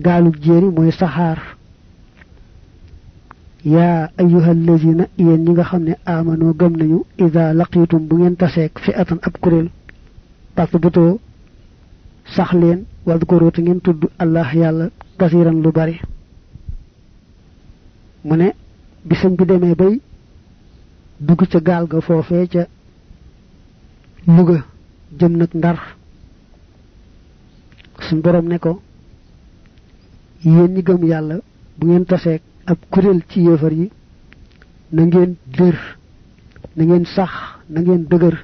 gaalu jéeri mooy saxaar yaa ayyuhal lazina yéen ñi nga xam ne amanoo gëm nañu ida laqiitum bu ngeen taseek fi atan ab kuréel fasbutoo sax leen wadkuroo te ngeen tudd allah yàlla kasiran lu bari mu ne bi sëñ bi demee bay dugg ca gaal ga foofee ca Luga jëm nag Ndar suñ borom ne ko yéen ñi gëm yàlla bu ngeen taseek ab kuréel ci yéefar yi na ngeen dër na ngeen sax na ngeen dëgër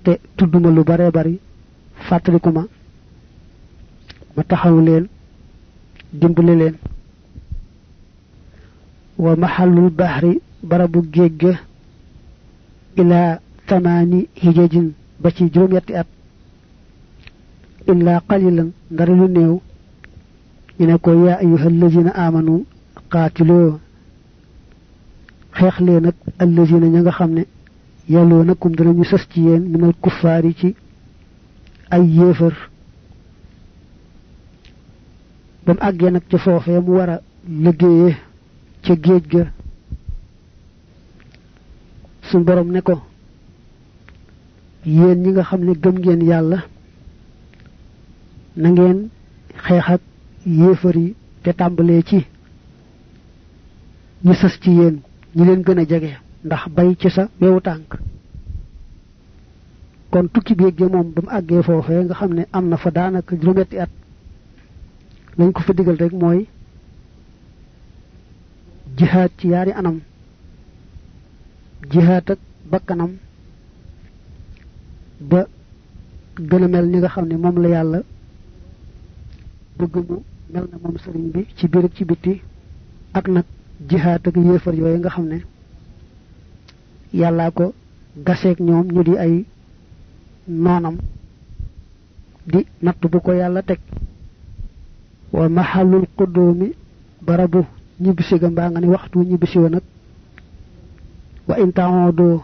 te tudduma lu bare bari fàttaliku ma taxaw leen dimbali leen wa mahallul bahri barabu géej ga ilaa tamaani hijajin ba ci juróom-yetti at illaa qalilan ndari lu néew ñu ne ko yaa ayyuhal lazina amanu qaatiloo xeex leen ak allazina ña nga xam ne yàlloo nakum danañu sës ci yéen minal kuffaar yi ci ay yéefar ba mu àggee nag ca foofee mu war a liggéeyee ca géej ga suñ borom ne ko yéen ñi nga xam ne gëm ngeen yàlla na ngeen xeex ak yéefar yi te tàmbalee ci ñu sës ci yéen ñi leen gën a jege ndax bay ci sa wewu tànk kon tukki bi géej moom ba mu àggee foofee nga xam ne am na fa daanaka juróom-ñetti at lañ ko fa digal rek mooy jihaad ci yaari anam jihaad ak bakkanam ba gën a mel ni nga xam ne moom la yàlla bëgg mu mel na moom sëriñ bi ci biir ak ci bitti ak nag jihaad ak yéefar yooyu nga xam ne yàllaa ko gaseeg ñoom ñu di ay noonam di natt bu ko yàlla teg wa mahallul qudumi barabu ñibbisi ga mbaa nga ne waxtu ñibbisi wa nag wa intaodoo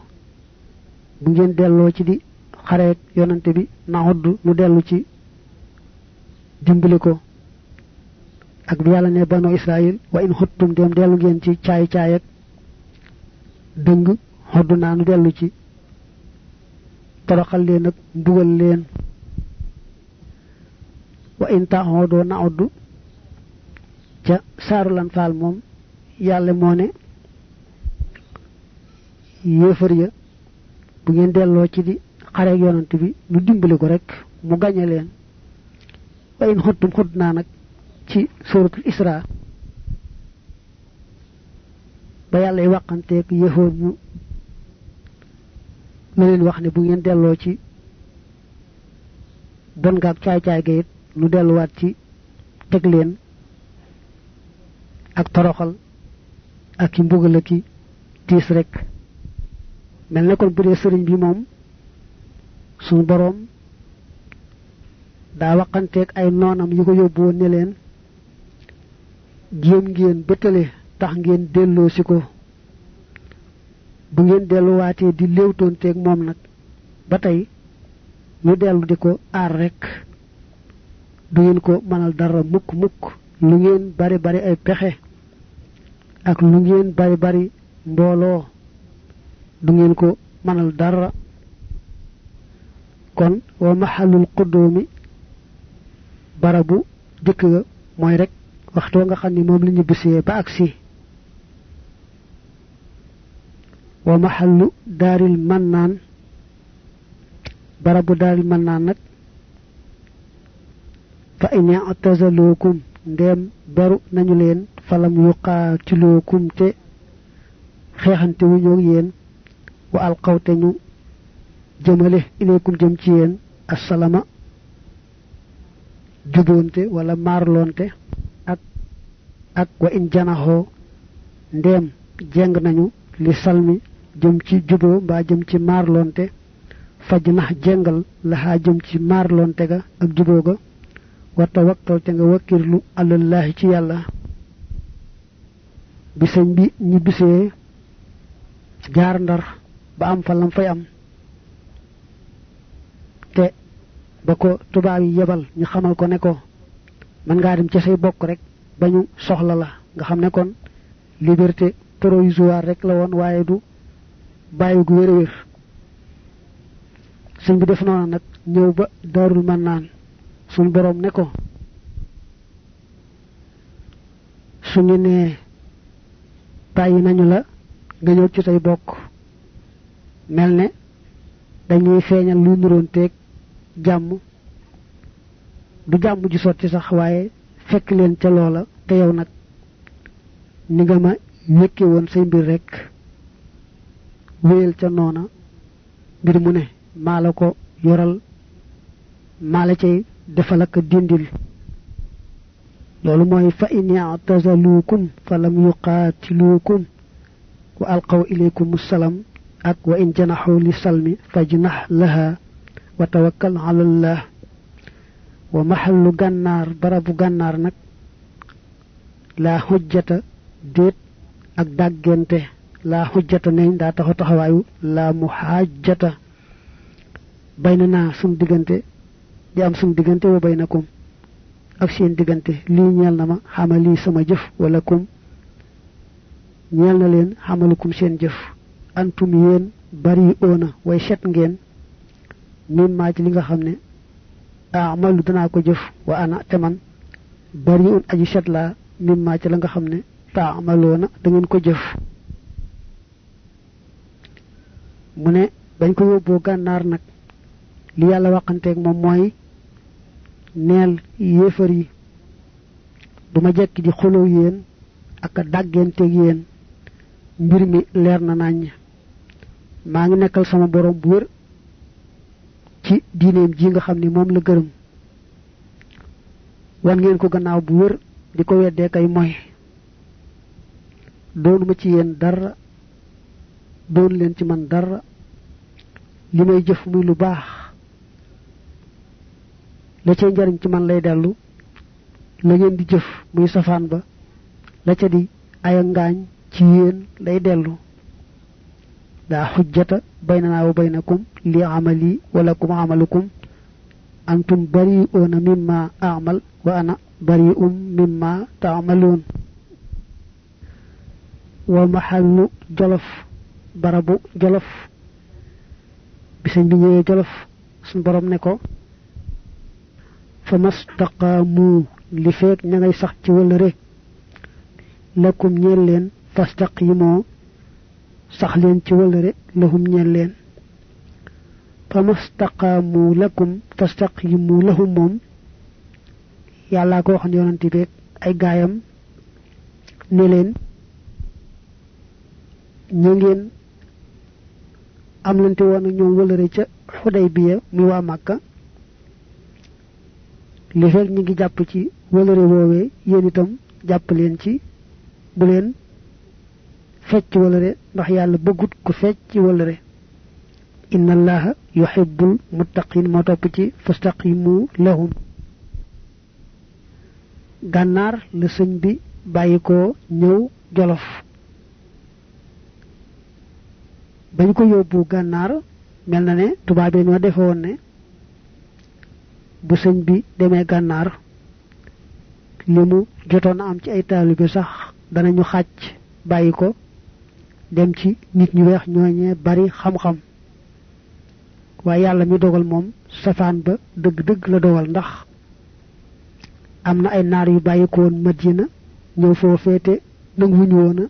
bu ngeen delloo ci di xareet yonante bi naodd nu dellu ci dimbali ko ak bi yàlla ne banu israil wa in xuttum dem dellu ngeen ci caay-caay ak dëng xodd naa nu dellu ci toroxal leen ak mbugal leen wa in taxoodoo na oddu ca saaru lan faal moom yàlla moo ne yéefar ya bu ngeen delloo ci di xareeg yonant bi nu dimbali ko rek mu gañe leen wa in xuttum xudd naa nag ci suratul isra ba yàlla y wàqanteeg yéefar ñu la leen wax ne bu ngeen delloo ci bon ngaak caay-caay ga it nu delluwaat ci teg leen ak toroxal ak ki mbugal ak ki tiis rek mel ne kon bu dee sëriñ bi moom suñu boroom daa waqanteeg ay noonam yi ko yóbbu woon ne leen jéem ngeen bëttale tax ngeen delloo si ko bu ngeen delluwaatee di léewtoonteeg moom nag ba tey ñu dellu di ko aar rek du ngeen ko mënal dara mukk mukk lu ngeen bari bari ay pexe ak lu ngeen bari bari mbooloo du ngeen ko mënal dara kon wa mahallul qudumi barabu jëkk ga mooy rek waxtoo nga xam ni moom la ñu bisee ba agsi wa mahallu daaril mannaan barabu daaril mannaan nag fa in i'tazalookum ndéem beru nañu leen falam yuqaatilookum te xeexante wu ñoog yéen wa alqawte ñu jëmale ilaykum jëm ci yéen assalama juboonte wala maarloonte ak wa in janaxoo ndéem jeng nañu li salmi jëm ci juboo mbaa jëm ci maarloonte faj nax jengal laxaa jëm ci maarloonte ga ak juboo ga wa tawakkal te nga wakkirlu alallahi ci yàlla bi sëñ bi ñi bisee jaar Ndar ba am fa lam fay am te ba ko tubaab yi yebal ñu xamal ko ne ko man ngaa dem ci say bokk rek bañu soxla la nga xam ne kon liberté provisoire rek la woon waaye du bàyyi gu wér a wér sëñ bi def noona nag ñëw ba Daarul Mannaan suñu boroom ne ko suñu nee bàyyi nañu la nga ñëw ci say bokk mel ne dañuy feeñal luy nuroon teeg jàmm du jàmm ji sotti sax waaye fekk leen ca loola te yow nag ni nga ma wékke woon say mbir rek wéyal ca noona mbir mu ne maa la ko yoral maa la cay defal ak dindil loolu mooy fa in i'tazaluukum fa lam yuqaatiluukum wa alqaw ilaykum salam ak wa in janaxu li salmi fajnax laha wa tawakkal ala allah wa maxallu gànnaar barabu gànnaar nag laa xujjata déet ak dàggente laa xujjata neñ daa taxaw taxawaayu laa muxaajjata bayna naa sum diggante di am sum diggante wa baynakum ak seen diggante lii ñeel na ma xamali sama jëf wala kum ñeel na leen xamalukum seen jëf antum yéen bari oona way set ngeen mim maa ci li nga xam ne amalu danaa ko jëf wa ana te man bari un aji set laa mim maa ci la nga xam ne taamaloona da ngeen ko jëf mu ne bañ ko yóbboo gànnaar nag li yàlla waxanteeg moom mooy neel yéefar yi duma jekki di xuloo yéen ak a dàggenteeg yéen mbir mi leer na naññ maa ngi nekkal sama borom bu wér ci diineem ji nga xam ni moom la gërëm wan ngeen ko gannaaw bu wér di ko weddee kay mooy doonuma ci yéen dara doon leen ci man dara li may jëf muy lu baax la cay njariñ ci man lay dellu la ngeen di jëf muy safaan ba la ca di aya ngaañ ci yéen lay dellu daa xujjata baynanaa wa baynakum li amali wala kum amalukum antum bari'una mimma a'mal wa ana bari'un mimma ta'malun wa mahallu jolof barabu jolof bi sëñ bi ñëwee jolof suñ borom ne ko fa mastaqaamu li feek ña ngay sax ci wëllëre lakum ñeel leen fastaqimoo sax leen ci wëllëre lahum ñeel leen fa mastaqaamu lakum fastaqimu lahum moom yàllaa ko waxoon yonanti beeg ay gaayam ne leen ñu ngeen am lante woon ak ñoom wëllëre ca Xudaybiya muy waa Màkka li fekk ñi ngi jàpp ci wëllëre woowee yéen itam jàpp leen ci bu leen fecc wëllëre ndax yàlla bëggut ku fecc wëllëre inna allaha yuhibbul muttaqin moo topp ci fastaqimu lahum gànnaar la sëñ bi bàyyi ko ñëw jolof bañ ko yóbbu gànnaar mel na ne tubaab yi ñoo defe woon ne bu sëñ bi demee gànnaar li mu jotoon am ci ay taalibe sax danañu xàcc bàyyi ko dem ci nit ñu weex ñooñee bari xam-xam waaye yàlla mi dogal moom safaan ba dëgg-dëgg la dogal ndax am na ay naar yu bàyyi ko woon Madina ñëw foo féete nanguwuñu woon a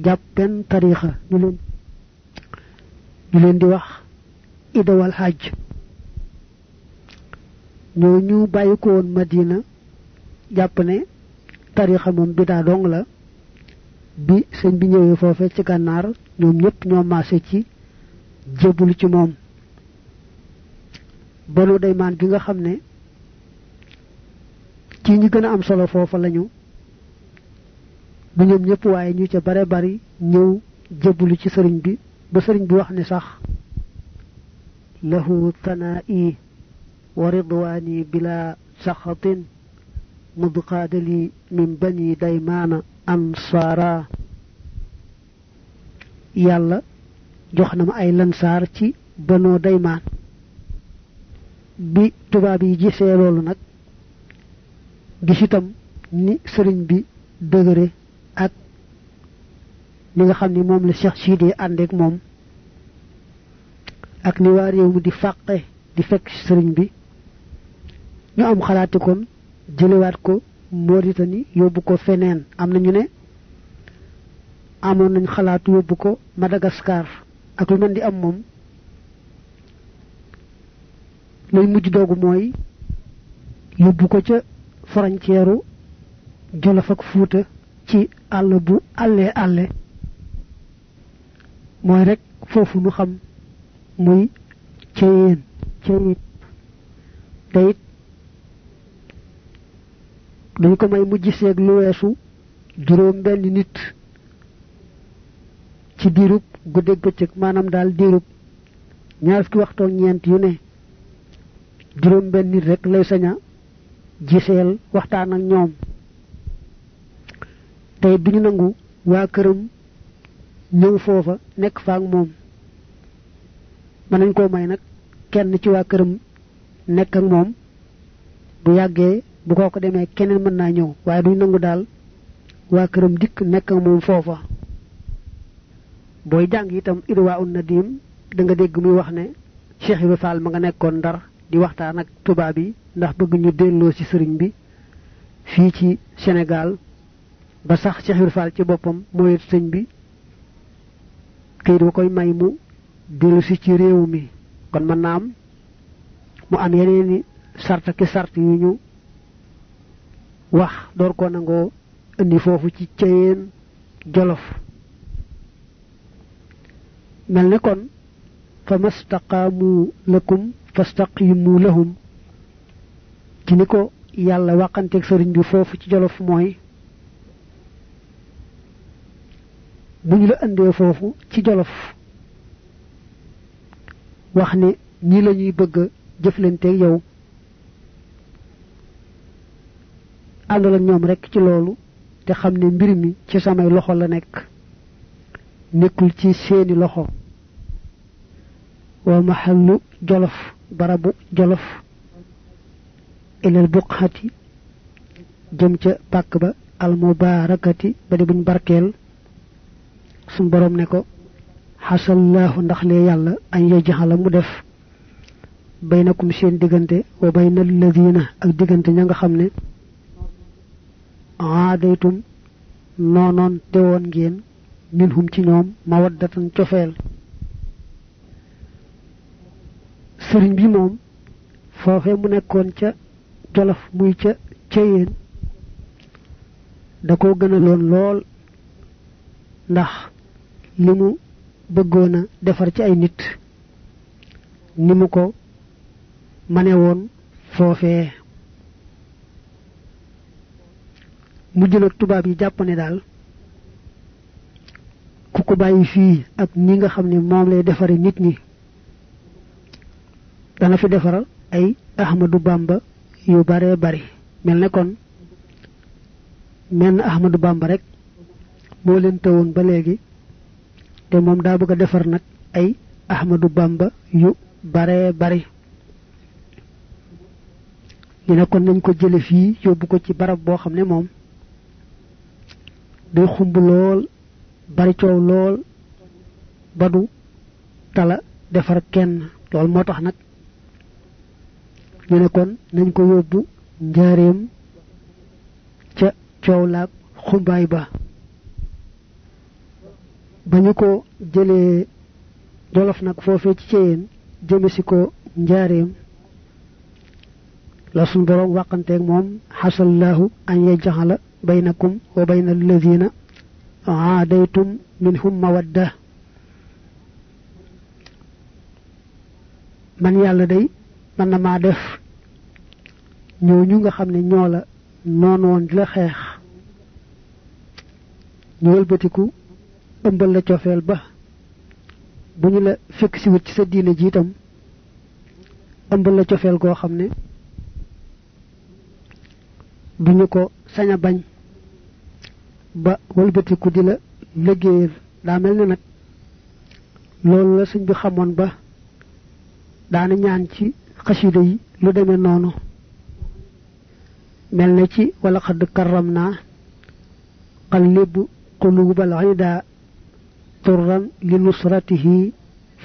jàpp benn tariixa ñu leen di wax idawal hajj ñoo ñu bàyyi ko woon Madina jàpp ne tariixa moom bidaa dong la bi sëñ bi ñëwee foofee ci gànnaar ñoom ñëpp ñoo maase ci jébbalu ci moom Banu Daymaan gi nga xam ne ci ñi gën a am solo foofa lañu du ñoom ñëpp waaye ñu ca bare bari ñëw jébbalu ci sëriñ bi ba sëriñ bi wax ne sax lahu tanaa'i wa ridwaani bila سخط مضقاد لي من بني ديمان أنصارا يالا joxna ma ay lansar ci bano dayman bi tuba bi gisé lolu nak gisitam ni serigne bi deugere ak li nga xamni mom la Cheikh Sidi ande ak mom ak ni wa rew mu di faqé di fekk serigne bi ñu am xalaati kon jëliwaat ko Mauritanie yóbbu ko feneen am na ñu ne amoon nañ xalaatu yóbbu ko Madagascar ak lu mën di am moom lay mujj doogu mooy yóbbu ko ca frontière Jolof ak Fuuta ci àll bu àlle mooy rek foofu nu xam muy ceyeen tayit dañ ko may mu giseeg lu weesu juróom benn nit ci diirub guddeeg bëccëg maanaam daal diirub ñaar fukki waxtoog ñeent yu ne juróom benn nit rek lay saña giseel waxtaan ak ñoom tey duñu nangu waa këram ñëw foofa nekk fa ak moom mën nañ koo may nag kenn ci waa këram nekk ak moom bu yàggee bu ko demee keneen mën naa ñëw waaye duñ nangu daal waa këram dikk nekk ak moom foofa booy jàng itam Irwa un Nadim da nga dégg muy wax ne Cheikh Ibra Fall ma nga nekkoon Ndar di waxtaan ak tubaab yi ndax bëgg ñu delloo ci sëriñ bi fii ci Sénégal ba sax Cheikh Ibra Fall ci boppam mooy sëñ bi kayit wa koy may mu dellu si ci réew mi kon mën naa am mu am yeneeni sart ki sart yu ñu wax door ko nangoo indi foofu ci Ceyeen Jolof mel ne kon fa mastaqaamu lakum fastaqimu lahum ci ni ko yàlla waxanteeg sëriñ bi foofu ci Jolof mooy bu ñu la andee foofu ci Jolof wax ne ñi la ñuy bëgg jëflanteeg yow àndal ak ñoom rek ci loolu te xam ne mbir mi ci samay loxo la nekk nekkul ci seeni loxo wa mahallu Jolof barabu Jolof ilal buqhati jëm ca pàkk ba al mubarakati ba di buñ barkeel sun borom ne ko hasallahu ndax le yàlla an yajhala mu def baynakum seen diggante wa baynal ladina ak diggante ña nga xam ne aadaytum noonoon tewoon ngeen minhum ci ñoom mawaddatan cofeel sëriñ bi moom foofee mu nekkoon ca Jolof muy ca Ceyeen da ko gënaloon lool ndax li mu bëggoon a defar ci ay nit ni mu ko mane woon foofee mujj nag tubaab yi jàpp ne daal ku ko bàyyi fii ak ñi nga xam ne moom lay defare nit ñi dana fi defaral ay Ahmadu Bamba yu bare bari mel ne kon menn Ahmadu Bamba rek moo leen teewoon ba léegi te moom daa bëgg a defar nag ay Ahmadu Bamba yu bare bari ñu ne kon nañ ko jële fii yóbbu ko ci barab boo xam ne moom day xumb lool bari coow lool ba du tala defar kenn lool moo tax nag ñu ne kon nañ ko yóbbu njaareem ca coow laag xumbaay ba ba ñu ko jëlee Jolof nag foofee ci Ceyeen jëme si ko njaareem la sun borom waxanteeg moom hasallahu an yaj'ala baynakum wa bayna alladhina aadaytum minhum mawadda man yàlla day man na maa def ñooñu nga xam ne ñoo la noonoon di la xeex ñu wëlbatiku ëmbal la cofeel ba bu ñu la fekk si wut ci sa diine ji itam ëmbal la cofeel goo xam ne duñu ko saña bañ ba wëlbatiku di la liggéeyal daa mel ne nag loolu la sëñ bi xamoon ba daana ñaan ci xasida yi lu demee noonu mel na ci wala xadd karram naa qallibu qulubal ida turran li nusratihi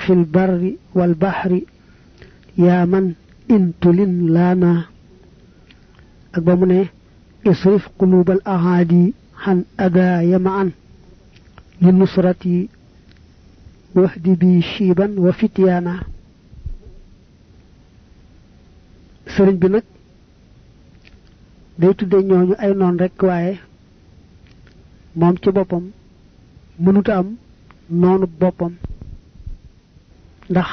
fil barri wal bahri yaa man intulin laana ak ba mu ne isrif qulubal ahadi xan ada yamaan li nusrati wahdi bi shiiban wa fityaana sëriñ bi nag day tudde ñooñu ay noon rekk waaye moom ci boppam mënuta am noonu boppam ndax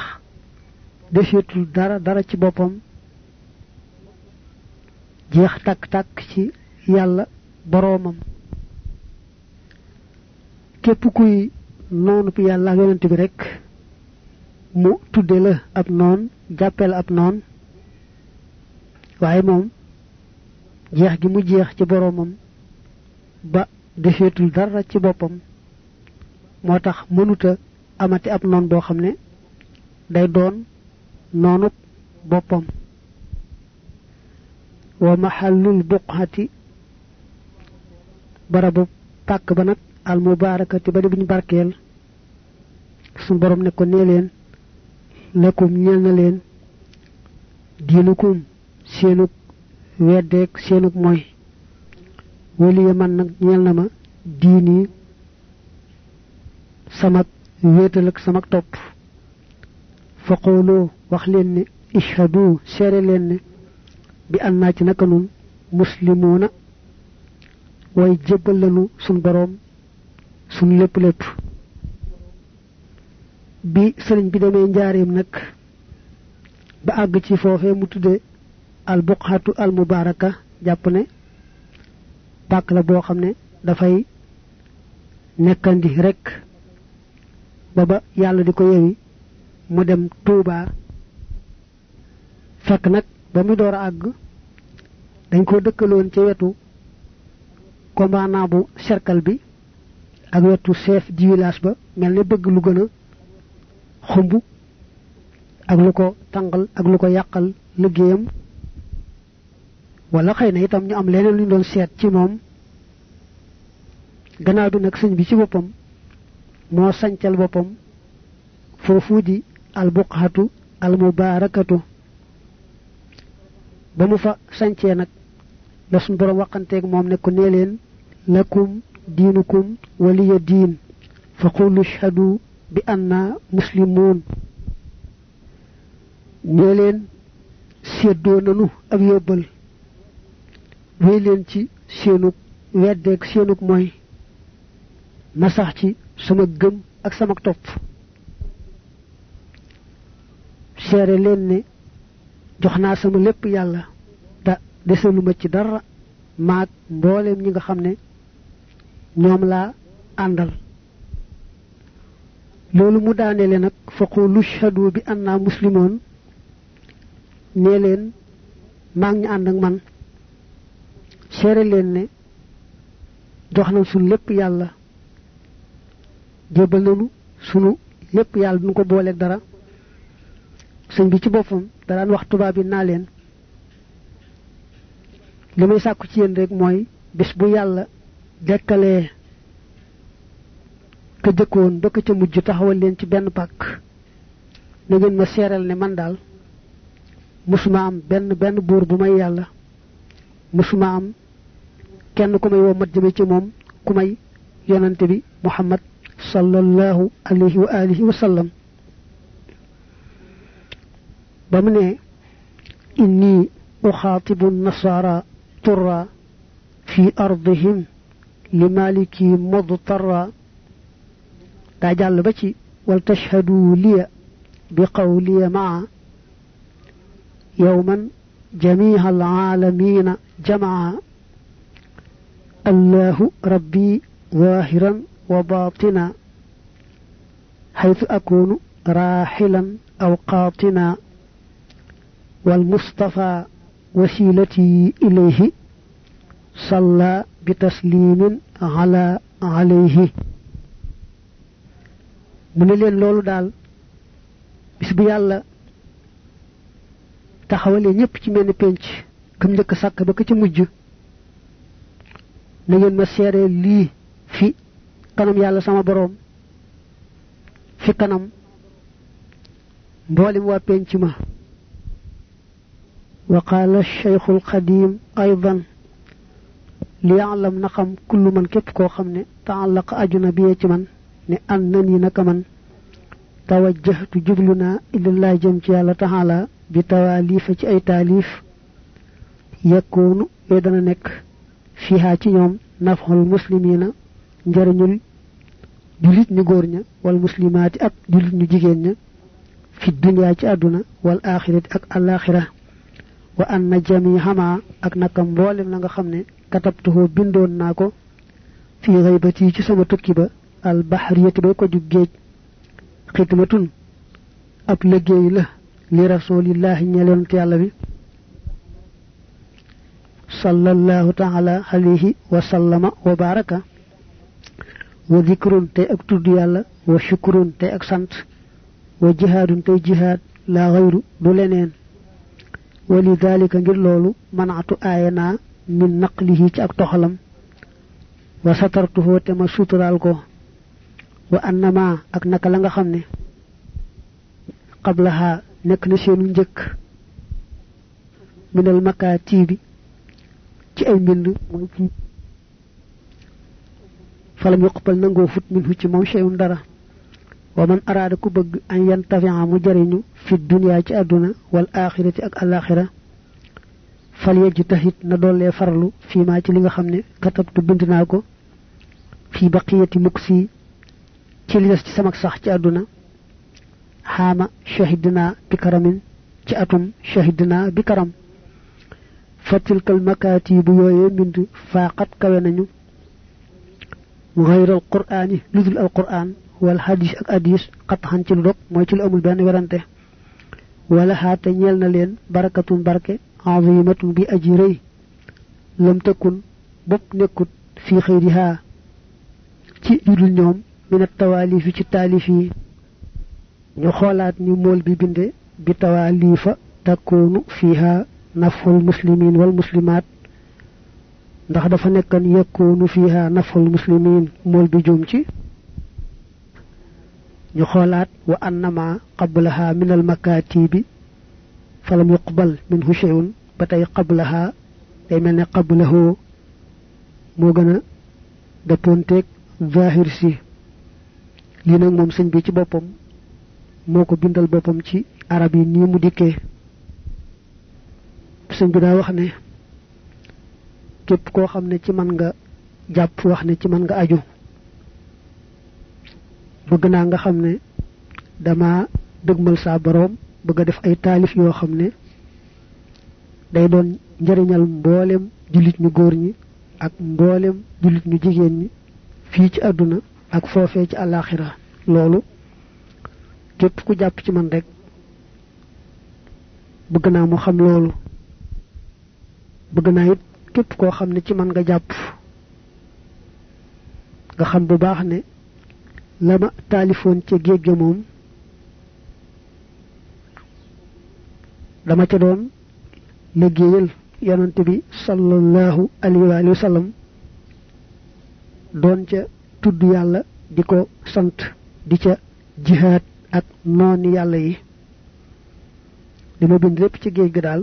deseetul dara ci boppam jeex tàkk-tàkk ci yàlla boroomam képp kuy noonu bi yàlla ak yonent bi rekk mu tudde la ab noon jàppe la ab noon waaye moom jeex gi mu jeex ci boroomam ba defeetul dara ci boppam moo tax mënuta amati ab noon boo xam ne day doon noonub boppam wa mahallul buqhati barabu pàkk ba nag al mubarakati ba di buñ barkeel suñ borom ne ko nee leen lakum ñeel na leen diinukum seenug weddeeg seenug mooy waliya man nag ñeel na ma diini samak wéetal ak samak topp faqulu wax leen ne ishhadu seere leen ne bi annaa ci naka nun muslimuuna way jébbal lanu sun boroom sun lépp bi sëriñ bi demee njaareem nag ba àgg ci foofee mu tudde al buqhatu al mubaraka jàpp ne pàkk la boo xam ne dafay nekkandi rekk ba yàlla di ko yewi mu dem Tuubaa fekk nag ba mu door a àgg dañ ko dëkkaloon ci wetu commandant bu cercle bi ak wetu chef du village ba mel ne bëgg lu gën a xumb ak lu ko tàngal ak lu ko yàqal liggéeyam wala xëy na itam ñu am leneen lu ñu doon seet ci moom gannaaw bi nag sëñ bi ci boppam moo sancal boppam foofu di al buqhatu al mubarakatu ba mu fa sancee nag la suñ borom waxanteeg moom ne ko nee leen lakum diinukum waliya diin fa qulu ashhadu bi anna muslimuun nee leen séddoo nanu ab yóbbal wéy leen ci seenug weddeeg seenug mooy ma sax ci sama gëm ak sama topp seere leen ne jox naa sama lépp yàlla te desaluma ci dara maag mbooleem ñi nga xam ne ñoom laa àndal loolu mu daaneele nag faqulu ashhadu bi anna muslimoon nee leen maa ngi ñu ànd ak man seere leen ne jox nañ suñu lépp yàlla jébbal nañu sunu lépp yàlla duñu ko booleeg dara sëñ bi ci boppam da daan wax tubaab yi naa leen li may sàkku ci yéen rek mooy bés bu yàlla dekkalee ka jëkkoon ba ka ca mujj taxawal leen ci benn pàkk na ngeen ma seeral ne man daal musuma am benn buur bu may yàlla musuma am kenn ku may woo mat jëme ci moom ku may yonante bi muhammad sallallahu alayhi wa alihi wa sallam ba mu ne inni uxaatibu nasara turra fi ardihim li maliki mudtarra daa jàll ba ci wal tashhadu liya bi qawliya maa yawman jamiha alaalamina jamaa allahu rabbi zahiran wa batina haythu akunu rahilan aw qatina والمصطفى وسيلتي إليه صلى بتسليم عليه من لين لولو دال bis bu yàlla taxawale ñëpp ci mel ni penc kam njëkk sàkk ba ko ci mujj na ngeen ma seere lii fi kanam yàlla sama boroom fi kanam mboolem waa penc ma wa qaala cheikhu alqadim aydan li yaalam na xam kullu man képp koo xam ne taallaqa ajuna biyee ci man ne an na nii naka man توجهت جبلنا إلى الله جل جلاله تعالى بتواليف ci ay taalif yakunu dana nek fiha ci ñoom nafhul muslimina njariñul julit ñu góor ña wal muslimaati ak julit ñu jigéen ña fi dunya ci aduna wal akhirati ak al akhirah wa anna jami'ama ak naka mboolem la nga xamne katabtuhu bindoon nako fi ghaibati ci sama tukki ba al bahriyati bay ko ju geej xidmatun ab liggéey la li rasulillahi ñeloon ci yàlla bi sallallahu ta'ala alayhi wa sallama wa baraka wa dhikrun te ak tudd yàlla wa shukrun te ak sant wa jihaadun te jihaad la ghayru du leneen wa li dhalika ngir loolu manatu ayana min naqlihi ci ak toxalam wa satartuhu te ma sutural ko wa annama ak naka la nga xamne qablaha nek na seenu ñeuk minal makatibi ci ay mbind moy ci falam yuqbal nango fut minhu ci mom shay'un dara wa man arada ku bëgg an yantafi'a mu jariñu fi dunya ci aduna wal akhirati ak al akhirah fal yajtahid na dolle farlu fi ma ci li nga xamne katabtu bindina ko fi baqiyati muksi ci li des ci sama sax ci aduna xaama shahidna bi karamin ci atum shahidna bi karam fatilkal makatibu yooye mbind faqat kawe nañu ghayr al qur'ani ludul al qur'an wal hadith ak hadith qat'an ci lu dog mooy ci lu amul benn werante wala haata ñeel na leen barakatun barke azimatun bi ajirey lam takun bopp nekkut fi xayriha ci judul ñoom من التواليف في التاليف ñu xolaat ni mool bi binde bi tawalifa takunu fiha naful muslimin wal muslimat ndax dafa nekkan yakunu fiha naful muslimin mool bi jom ci ñu xolaat wa annama qablaha min al makatibi falam yuqbal minhu shay'un batay qablaha day melni qablahu mo gëna depontek zahir si li nak mom señ bi ci bopam moko bindal bopam ci arab yi ni mu dikke señ bi da wax ne kep ko xamne ci man nga japp wax ne ci man nga aju bëgg na nga xamne dama deugmal sa borom bëgg def ay talif yo xamne day doon njariñal mbolem julit ñu goor ñi ak mbolem julit ñu jigéen ñi fi ci aduna ak fofé ci alakhirah lolu képp ku japp ci man rek bëgg na mu xam lolu bëgg na it képp ko xamne ci man nga japp nga xam bu baax ne lama talifon ci géegge mom dama ca doon liggéeyal yonante bi sallallahu alayhi wa sallam doon ca tuddu yalla diko sant di ca jihad ak non yalla yi dima bind lepp ci geej gi dal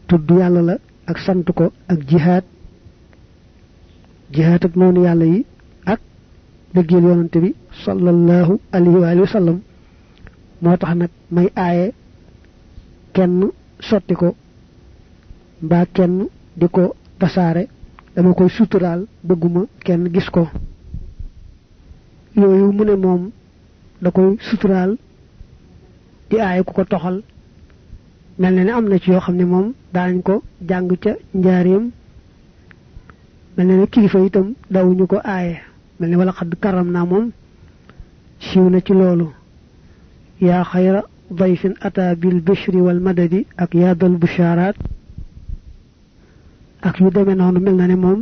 tuddu yalla la ak sant ko ak jihad ak non yalla yi ak deggel yonante bi sallallahu alayhi wa sallam motax nak may ayé kenn sotti ko ba kenn diko tassare dama koy sutural bëgguma kenn gis ko yoyu mu ne mom da koy sutural di ay ku ko toxal melni ne amna ci yo xamne mom dañ ko jang ca njaareem melni ne kilifa itam dawuñu ko aaye melni wala xad karam na mom siiw na ci lolu ya khayra ضيف أتى بالبشر والمدد أكياد البشارات ak yu demee noonu mel na ne moom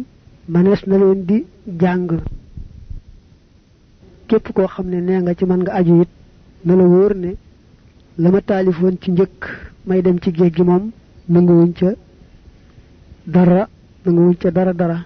manees na leen di jàng képp koo xam ne nee nga ci man nga aju it na la wóor ne la ma taalifoon ci njëkk may dem ci géej gi moom nanguwuñ ca dara dara